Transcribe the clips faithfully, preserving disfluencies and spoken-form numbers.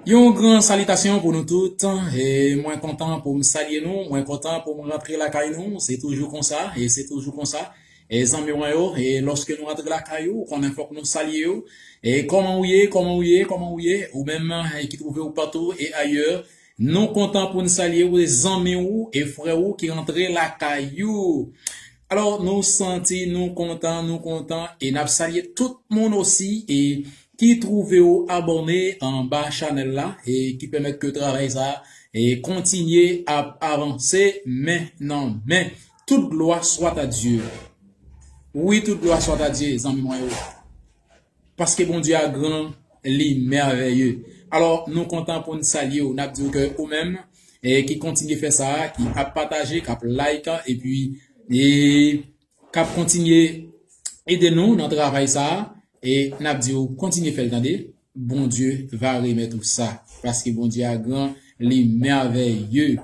Yon gran salitasyon pou nou tout. E mwen kontan pou m salye nou, mwen kontan pou m rantre lakay nou. Se toujou konsa, e se toujou konsa. E zanmi mwen yo, e lòske nou rantre lakay ou, ou konnen fòk nou salye yo. E kòman ou ye, kòman ou ye, kòman ou ye, ou menm e ki twouve ou patou e ayè, nou kontan pou n salye ou, e zanmi ou, e frè ou ki rantre lakay ou. Alò, nou santi nou kontan, nou kontan, e n ap salye tout moun osi, e ki twouve w abòne anba chanèl la, e ki pèmèt ke travay sa a, e kontinye ap avanse men nan men. Tout glwa soit à Dieu. Wi, tout glwa soit à Dieu, zanmi mwen yo. Paske Bondye a gran, li mèvèye. Alò, nou kontan pou n salye w. N ap di w ke ou menm, e ki kontinye fè sa, ki ap pataje, k ap like, epi, e k ap kontinye ede nou nan travay sa, e n ap di w kontinye fè l tande. Bondye va remèt ou sa, paske Bondye a gran, li mèvèye.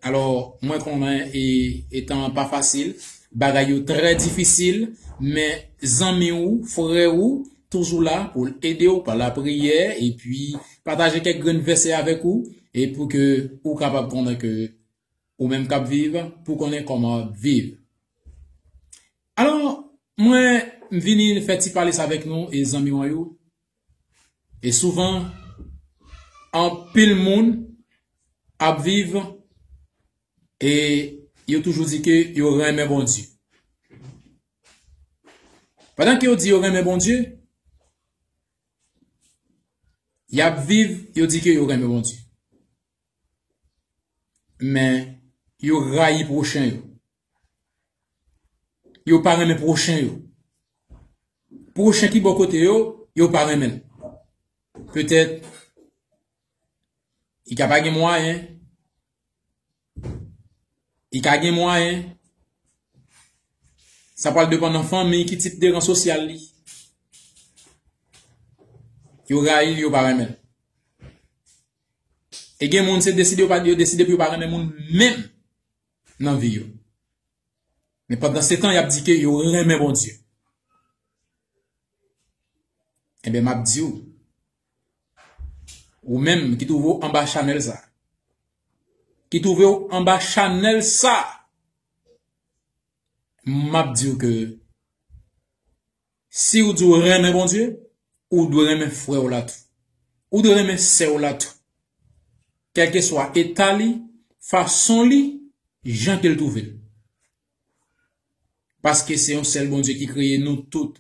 Alò, mwen konnen e, e tan an pa fasil, bagay yo trè difisil, men zanmi ou, frè ou, toujou la pou l ede w pa lapriyè, epi pataje kèk grenn vèsè avèk ou, e pou ke ou kapab konnen ke ou menm k ap viv, pou konnen kòman w ap viv. Alò, mwen vini fè ti pale sa avèk nou, e zanmi mwen yo. E souvan, anpil moun ap viv, e yo toujou di ke yo renmen Bondye. Pandan ke yo di yo renmen Bondye, y ap viv, yo di ke yo renmen Bondye. Men, yo rayi pwochen yo. Yo pa renmen pwochen yo. Pwochen ki bò kote yo, yo pa renmen l. Petèt, li ka pa gen mwayen. Li ka gen mwayen. Sa pral depann nan fanmi, ki tip de ran sosyal li. Yo rayi l, yo pa renmen l. E gen moun se deside yo pa, yo deside pou yo pa renmen moun menm nan vi yo. Men pandan se tan, y ap di ke yo renmen Bondye. Ebyen, m ap di w, ou menm ki twouve w anba chanèl sa, ki twouve w anba chanèl sa, m ap di w ke si w di w renmen Bondye, ou dwe renmen frè w la tou. Ou dwe renmen sè w la tou. Kèlkeswa eta li, fason li, jan ke l twouve l. Paske se yon sèl Bondye ki kreye nou tout.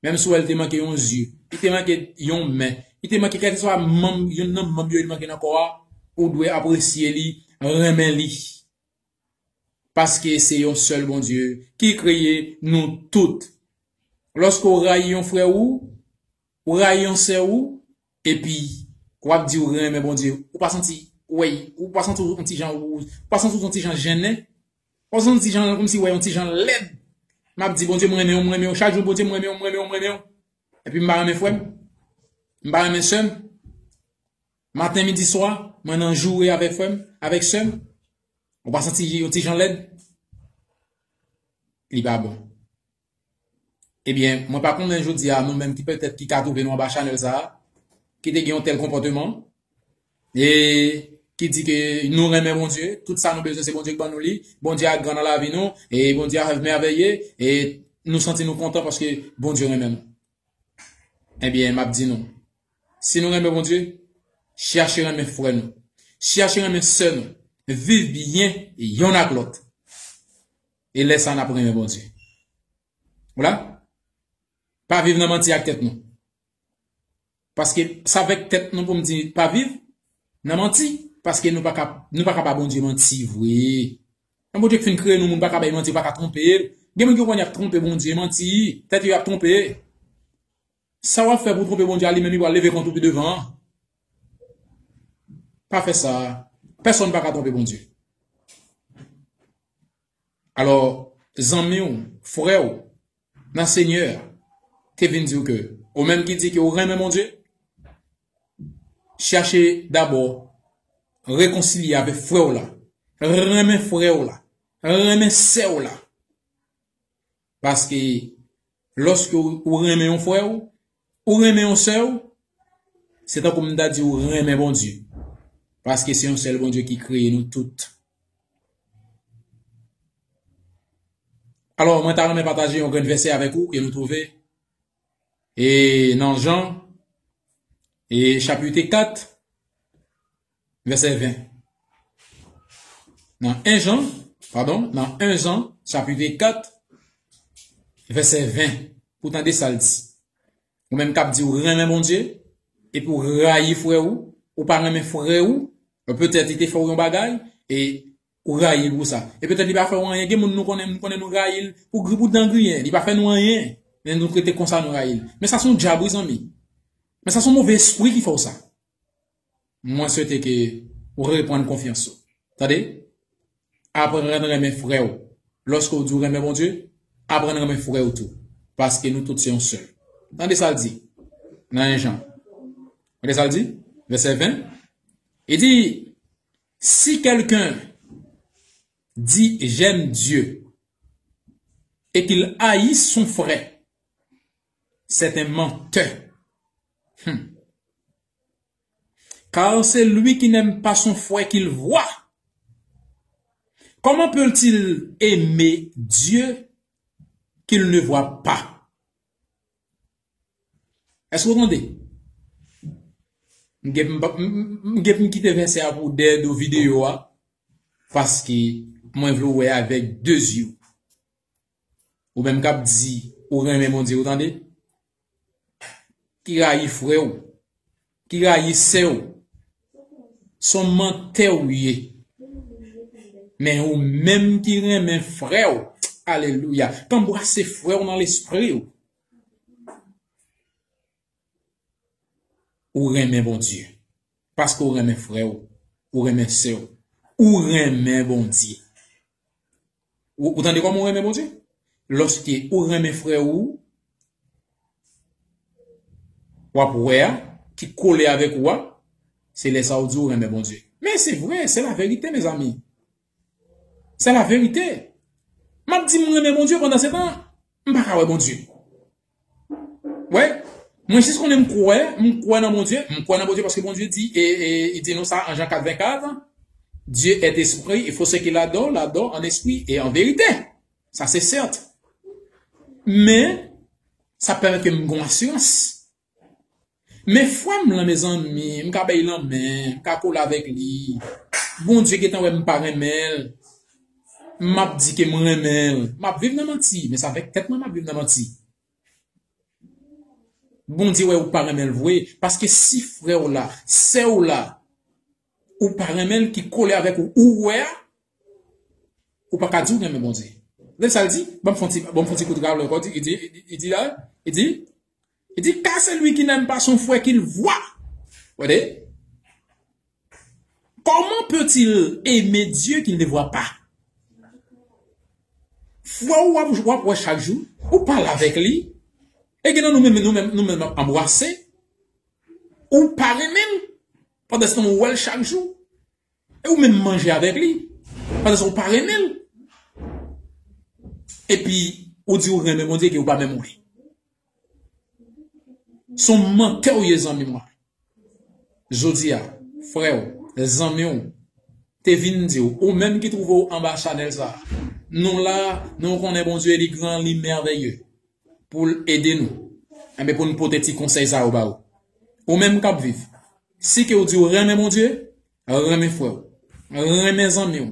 Menm si w wè l te manke yon zye, li te manke yon men, li te manke kèlkeswa manm, youn nan manm yo li manke nan kò a, ou dwe apresye li, renmen li. Paske se yon sèl Bondye ki kreye nou tout. Lòske w rayi yon frè ou, ou rayi yon sè ou, epi w ap di w renmen Bondye, ou pa santi, ou wè, ou pa santi w yon ti jan, ou pa santi w yon ti jan jennen, ou pa santi w yon ti jan, kòmsi w wè yon ti jan lèd. M ap di, Bondye, m renmen w, m renmen w, chak jou, Bondye, m renmen w, m renmen w, m renmen w. Epi m pa renmen frè m, m pa renmen sè m. Maten, midi, swa, mwen nan joure avèk frè m, avèk sè m. Ou pa santi yon ti jan lèd? Li pa bon. Ebyen, mwen pa konnen jodi a, nou menm ki petèt ki ka twouve nou anba chanèl sa a, ki te gen yon tèl konpòteman, e ki di ke nou renmen Bondye, tout sa nou bezwen se Bondye ki ban nou li, Bondye a gran nan lavi nou, e Bondye a mèvèye, e nou santi nou kontan paske Bondye renmen nou. Ebyen, m ap di nou, si nou renmen Bondye, chache renmen frè nou, chache renmen sè nou, viv byen yonn ak lòt. E lè sa a, n ap renmen Bondye. Ou la? Pa viv nan manti ak tèt nou. Paske sa avèk tèt nou pou m di pa viv nan manti, paske nou pa ka, nou pa ka ba Bondye manti vre. Yon Bondye ki fin kreye nou, moun pa ka bay manti, pa ka twonpe l. Gen moun ki konn y ap twonpe Bondye, manti, tèt yo y ap twonpe. Sa w ap fè pou w twonpe Bondye a, li menm li pral leve kont ou pi devan an. Pa fè sa. Pèsonn pa ka twonpe Bondye. Alò, zanmi w, frè w nan Senyè a te vin di w ke, ou menm ki di ke w renmen Bondye, chache dabò rekonsilye avèk frè w la, renmen frè w la, renmen sè w la. Paske lòske w, ou renmen yon frè w, ou renmen yon sè w, Se tankou m ta di w renmen Bondye. Paske se yon sèl Bondye ki kreye nou tout. Alò, mwen ta renmen pataje yon grenn vèsè avèk ou ke nou twouve e nan Jan, e chapit kat, vèsè ven. Nan en Jan, padon, nan en Jan, chapit kat, vèsè ven, pou tande sa l di. Ou menm k ap di w renmen Bondye, epi w rayi frè w, ou pa renmen frè w, petèt li te fè w yon bagay, e ou rayi l pou sa. E petèt li pa fè w anyen, gen moun nou konnen, nou konnen nou rayi l pou gri, pou dan griyen, li pa fè nou anyen, men nou rete konsa nou rayi l. Men sa se yon dyab wi zanmi. Men sa se yon move espri ki fè w sa. Mwen swete ke ou reprann konfyans ou. Tande? Aprann renmen frè w. Lòske w di w renmen Bondye, aprann renmen frè w tou. Paske nou tout se yon sèl. Tande sa l di nan en Jan. Tande sa l di? Vèsè ven. Il dit, si quelqu'un dit j'aime Dieu et qu'il haït son frère, c'est un menteur. Hmm. Car celui qui n'aime pas son frère qu'il voit, comment peut-il aimer Dieu qu'il ne voit pas? Èske w tande? M gen m kite vèsè a pou dèyè do videyo a, paske mwen vle w wè avèk de zye w. Ou menm k ap di ou renmen Bondye, ou tande? Ki rayi frè w, ki rayi sè w, se yon mantè w ye. Men ou menm ki renmen frè w, alelouya, k anbrase frè w nan lespri w. Ou renmen Bondye. Paske ou renmen frè w, ou renmen sè w, ou renmen Bondye. Ou, ou tande kòman ou renmen Bondye? Lòske ou renmen frè ou, w ap wè a, ki kole avèk ou a, se lè sa ou di ou renmen Bondye. Men se vre, se laverite, mezanmi. Se laverite. M ap di m renmen Bondye, pandan se tan, m pa ka wè Bondye. Wè, mwen jis konnen m kwè, m kwè nan Bondye, m kwè nan Bondye paske Bondye di, e, e, li di nou sa an Jan kat venkat, Dieu est esprit, il faut ceux qui l'adorent, l'adorent en esprit et en vérité. Sa se sèt. Men, sa pèmèt ke m gen yon asirans. Men frè m lan, mezanmi, m ka bay lanmen, m ka kole avèk li. Bondye gentan wè m pa renmen l. M ap di ke m renmen l. M ap viv nan manti, men se avèk tèt mwen m ap viv nan manti. Bondye wè ou pa renmen l vre, paske si frè w la, sè w la, ou pa renmen l, ki kole avèk ou, ou wè a, ou pa ka di ou renmen Bondye. Tande sa l di, ban m fè yon ti, ban m fè yon ti kout rale ankò, li di, li di, li di la, li di, il dit, car celui qui n'aime pas son frère qu'il voit. Tande? Comment peut-il aimer Dieu qu'il ne voit pas? Frè w w ap, w ap wè chak jou, ou pale avèk li, e gen nan nou menm, nou menm, nou menm ap anbrase, ou pa renmen l, pandan se tan ou wè l chak jou, e ou menm manje avèk li, pandan se tan ou pa renmen l. Epi, ou di ou renmen Bondye, ke ou pa menm wè. Se yon mantè w ye, zanmi mwen. Jodi a, frè w, zanmi w, te vin di w, ou menm ki twouve w anba chanèl sa a, nou la, nou konnen Bondye li gran, li mèvèye, pou l ede nou. Enben, pou n pote ti konsèy sa yo ba ou. Ou menm k ap viv, si ke w di w renmen Bondye, renmen frè w, renmen zanmi w,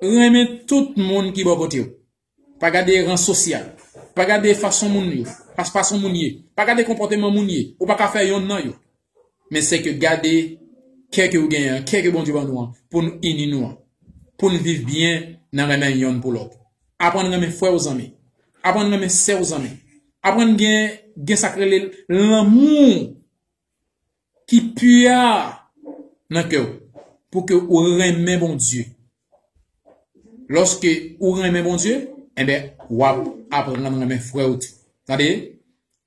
renmen tout moun ki bò kote w. Pa gade ran sosyal. Pa gade fason moun yo, pas fason moun ye. Pa gade konpòteman moun ye. Ou pa ka fè yonn nan yo. Men se ke gade kè ke ou genyen an, kè ke Bondye ban nou an, pou n ini nou an, pou n viv byen nan renmen yonn pou lòt. Aprann renmen frè w zanmi. Aprann renmen sè w zanmi. Aprann gen, gen sa k rele lanmou ki pi a nan kè w, pou ke ou renmen Bondye. Lòske ou renmen Bondye, enben, w ap aprann renmen frè w tou. Tande?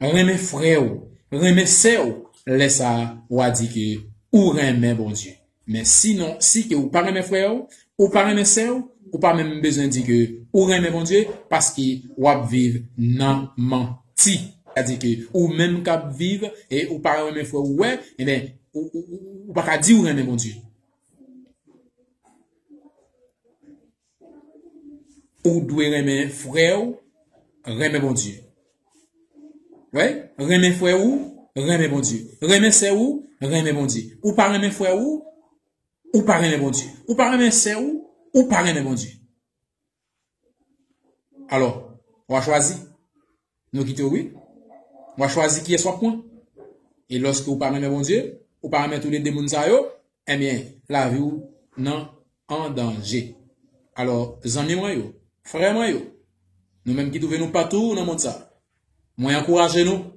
Renmen frè w, renmen sè w, lè sa a, w a di ke ou renmen Bondye. Men sinon, si ke ou pa renmen frè w, ou pa renmen sè w, ou pa menm bezwen di ke ou renmen Bondye, paske w ap viv nan manti. Sètadi ke ou menm k ap viv e ou pa renmen frè ou wè, ebyen, ou, ou, ou, ou pa ka di ou renmen Bondye. Ou dwe renmen frè ou, renmen Bondye. Wi, renmen frè ou, renmen Bondye. Renmen sè ou, renmen Bondye. Ou pa renmen frè ou, ou pa renmen Bondye. Ou pa renmen sè ou, ou pa renmen Bondye. Alò, w a chwazi. Nou kite w, wi. W a chwazi kiyès w ap pran. E lòske w pa renmen Bondye, ou pa renmen toulede moun sa yo, ebyen, lavi w nan an danje. Alò, zanmi mwen yo, frè mwen yo, nou menm ki twouve nou patou nan mond sa, mwen ankouraje nou,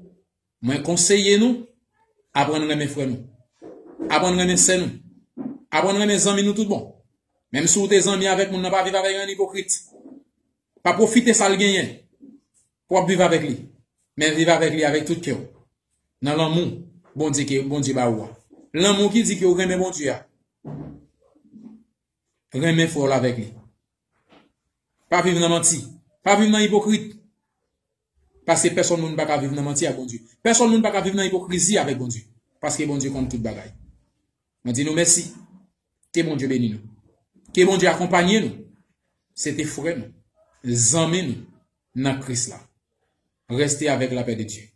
mwen konseye nou, aprann renmen frè nou. Aprann renmen sè nou. Aprann renmen zanmi nou tout bon. Menm si w te zanmi avèk moun nan, pa viv avèk yon ipokrit. Pa pwofite sa l genyen pou w ap viv avèk li. Men viv avèk li avèk tout kè w. Nan lanmou Bondye ke Bondye ba ou a. Lanmou ki di ke w renmen Bondye a. Renmen frè w la avèk li. Pa viv nan manti. Pa viv nan ipokrit. Paske pèsonn moun pa ka viv nan manti ak Bondye. Pèsonn moun pa ka viv nan ipokrizi avèk Bondye. Paske Bondye konn tout bagay. Mwen di nou mèsi. Ke Bondye beni nou. Ke Bondye akonpanye nou. Se te frè nou, zanmi nou nan Kris la. Restez avec la paix de Dieu.